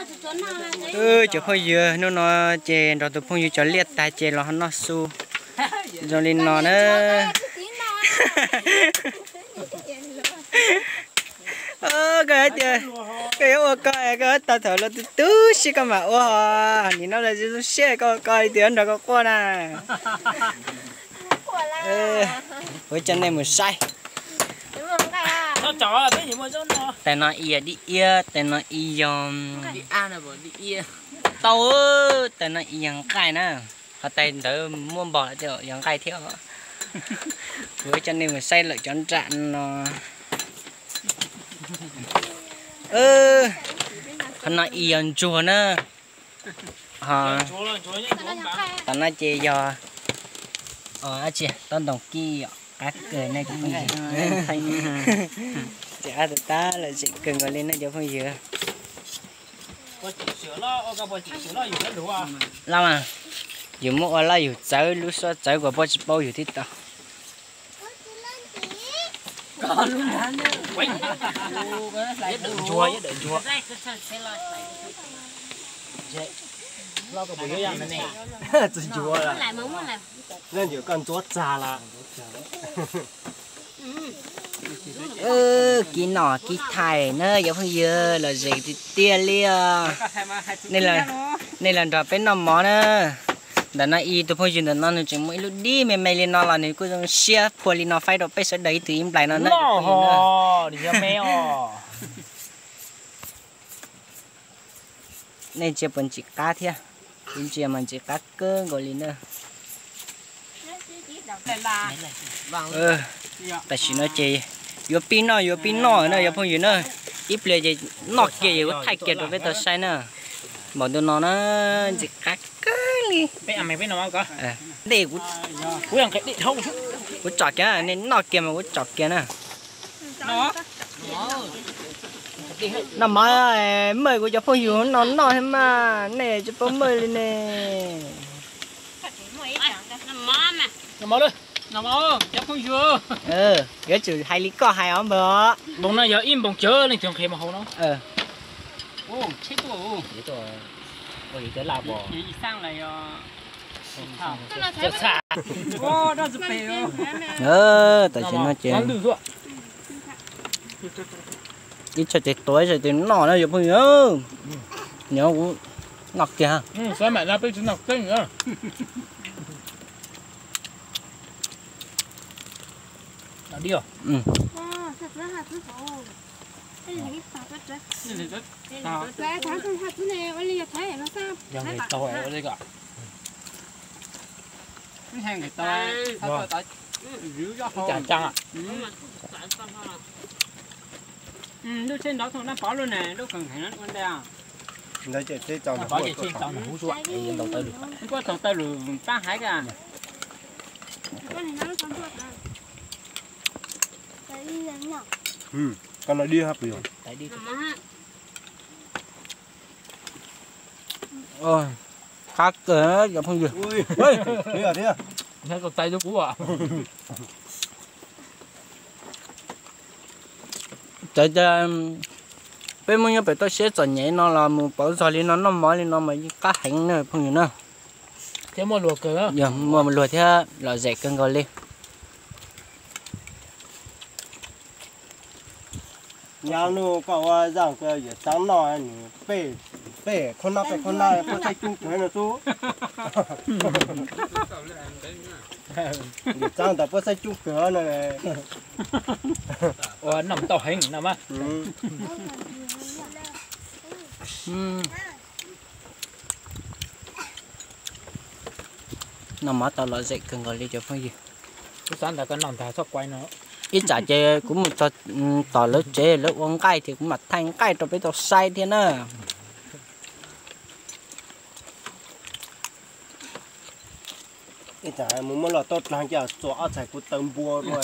Cov phooj ywg, hnub no ces nrog tus phooj ywg cov liaj tag ces los noj su zoo li no na. Koj hais tias koj yuav ua koj, koj tau thaum luag tu tu siab koj mam ua. Nim no lawv zoo siab koj ua koj li tias nrog koj quaj na. Kuv coj nej mus saib. Tais no ib yog dib iab, tais no ib yog tau, tais no ib yog nqaij na. Qhov tais ntawd muaj npog lawm, yog nqaij thiab. Kuv coj nej mus saib lawm cov nram no. Qhov no ib yog ntsuag na. Tom no ces yog dab tsi, tob ntoos kij, qab kawg ne cov phooj ywg. Ces qab tas tas lawm, zem kawg nkaus li ne cov phooj ywg. Loj mas, yus muab ua loj yus txawv lub suab txawv kom puab tsis paub yus thiaj tau. Tsis ntsuag, leej twg koj ntxuav txag lawm. Kib noj kib thaij na cov phooj ywg, lom zem tiag tiag li os. Nej los nrog peb noj mov na. Ntawm no ib tug phooj ywg ntawm no nws tseem muaj ib lub dib me me li no los nws kuj zoo siab phua li no faib rau peb sawv daws ib tug ib nplais no na. Nej ntsia puas ntxim qab thiab? Kuv ntsia mas ntxim qab kawg nkaus li na. Tam sim no ces yuav pib noj yuav pib noj na cov phooj ywg na. Ib pliag ces noj kiag ces kuv thaij kiag rau peb tau saib na. Npaum ntu no na, ntxim qab kawg li. Ntej kuv tsom kiag, nej noj kiag mas kuv tsom kiag na. Noj mov, maj kuv cov phooj ywg no noj thiab mas nej tsis paub maj li ne. Yuav tsum hais li koj hais os npawg os. Npoos no yog ib npoos cawv leej twg nqhis mus hauv no. Tam sim no ces ib txhais tes tua ib txhais tes noj na cov phooj ywg. Nyob kuv noj kiag. Lub tsheb nrov thooj dab pov lub ne, lub kawg nqheev ua ntej. Kuj tau tawm lwm pab haiv ka. Koj no dib hab puas yog? Qab kawg cov phooj ywg. Txawm tias peb muaj nyob pem toj siab txom nyem no los mus pauv zog li no noj mov li no mas yeej qab heev na phooj ywg na. Yog muaj luag thiab lom zem kawg nkaus li. Nyab nuj koj ua zaaj kws yuav txaab noj nws pej pej khaub nab pej khaub nab puab saib coob kawg no xwb. Yuav txaab tas puab saib coob kawg no. Ua noj tau heev no mas. Noj mov tau lom zem kawg nkaus li cov phooj ywg. Ib tsam ces kuv mus txog tom lawv tsev lawv ua nqaij ces kuv mam thaij nqaij rau peb tau saib thiab na. Ib tsam mus muab loj tau dlaag ces txuas ob txhais kuv taw npua dua.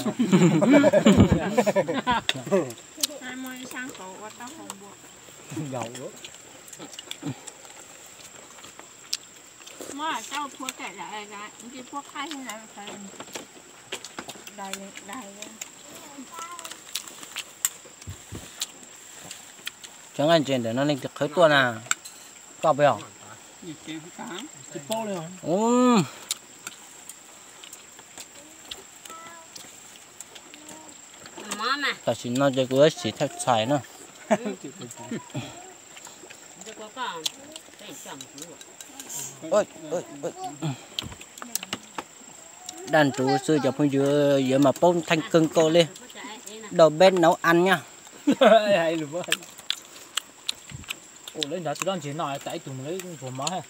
Cov nqaij ntses ntawm no leej twg qhwv tuaj na? Koj peb os? Tam sim no ces kuv yuav siv thawj txhais na. Daj ntsuv xwb cov phooj ywg, yuav mas paub theej kawg nkaus li. Đầu bếp nấu ăn nha. Ua lawv nrog tsis loj ntseg no tas ib tug mus lawv ntsuag mov.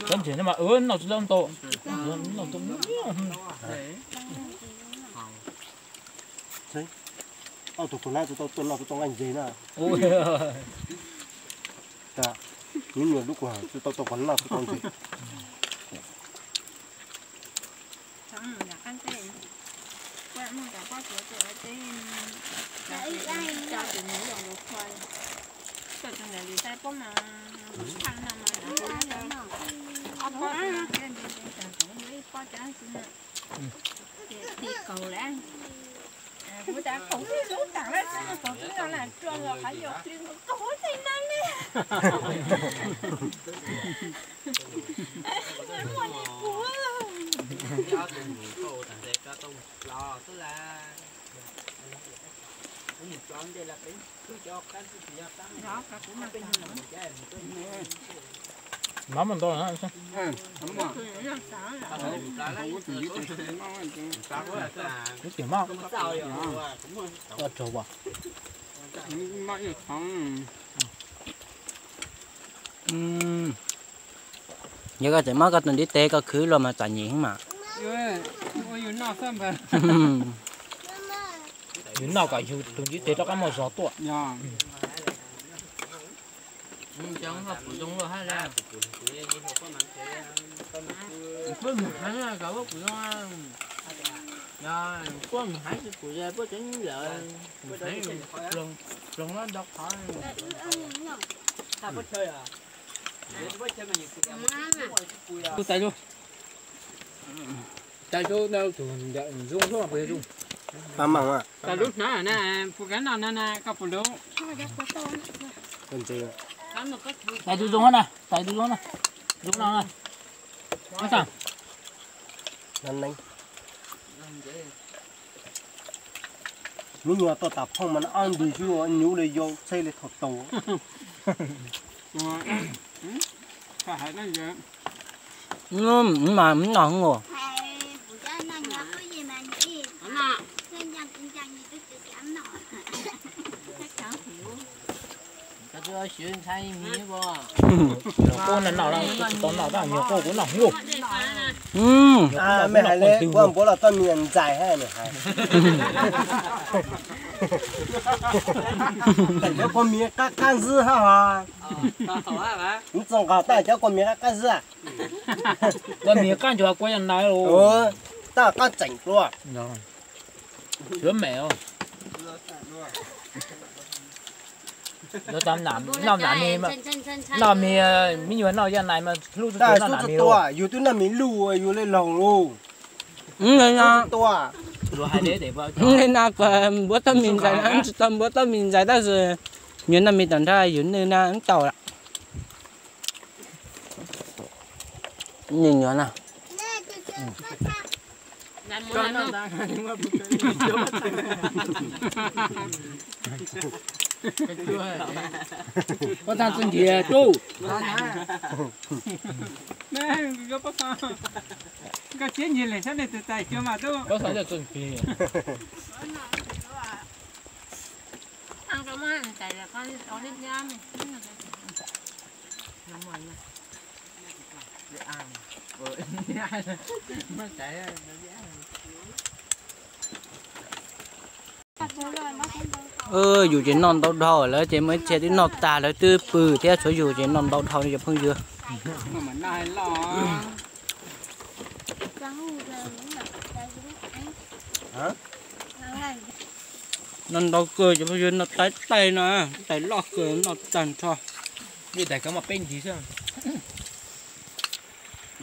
Lawv ntseg no mas noj tsis loj ntau. Ob tug kuv hnab tsis tau tuaj noj tsis tau nqaij ntses na. Nws nyuam lub kuv hnab tsis tau tau kuv noj tsis tau ntses. Kuv tas kaum twb lub tas lawm xwb, kaum twb no lam tsuas los qhov yuav plis nkaus kaum hub txeeg neeg li. Muaj li kuv. Mov mus ntau. Ib tiam maj. Yog koj tseem muab koj tus ntiv tes koj khwv los mas txom nyem heev mas. Yus noj kom yus tus ntiv tes rov qab muaj zog tuaj. Kuv mus heev, kuv mus heev, kuv ploog no ntau qhov. Tais lub, tais lub ntawd tus ntawm zoo zoo puas yog zoo? Tais lub hnab na, puas kav no na, koj puas lub? Tais tus zoo na, tais tus zoo na, zoo no na. Nws nyuam tau tas phooj mas ob nti xwb, nyuj li yau txhej li thaum tau. Mas noj hwv os. Nyuam qhuav noj noj, nyuam qhuav kuv noj hwv. Mej hais li kuv npuav los txoj mis ntxais hab nws hais. Cov kua mis qab qab ntxwb hab hos. Nws txog nqos tag cov kua mis qab qab ntxwb. Kua mis qab ntsuag kua yog nais. Tab qab tseem dua. Sua mem. Noj mis, me nyuam noj yog nais mas hlub txhua tua, yus twb noj mis luj yus li laug lawm. Li no kuv npuav txoj mis ntxais na, tsis tau npuav txoj mis ntxais tab sis nyuam noj mis tom nrho yus noj na tau lawm. Nyuam na. Pob txha txuj nrhiav tub. Koj txiav nyiag lem sab nej tus tais xyov mas tub. Yus ces noj ntau dhau lawm ces muaj ib txhia twb noj tag lawm twb pw thiab, tshuav yus ces noj ntau dhau li cov phooj ywg. Noj ntau kawg cov phooj ywg, noj tais tais no, tais loj kawg noj tag nrho. Li tais kawg mas peb ntiv xwb.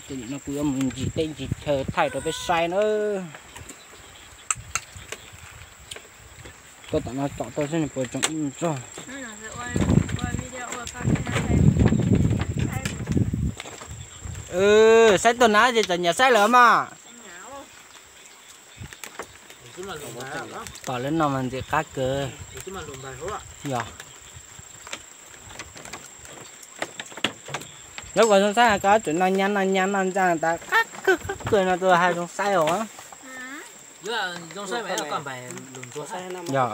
Ces no kuv yuav mus ncig teb ncig chaw thaij rau peb saib na. Tuaj tom no tsom tau seb nws puas tsoo ib txog. Saib tuaj na ces txawm nyiam saib lawm mas. Tom lawv no mas ntxim qab kawg. Yog. Lawv kuj zoo saib ko, tseem noj nyab noj nyab noj ntsaj tas qab kawg qab kawg no tus hais zoo saib os. Yog.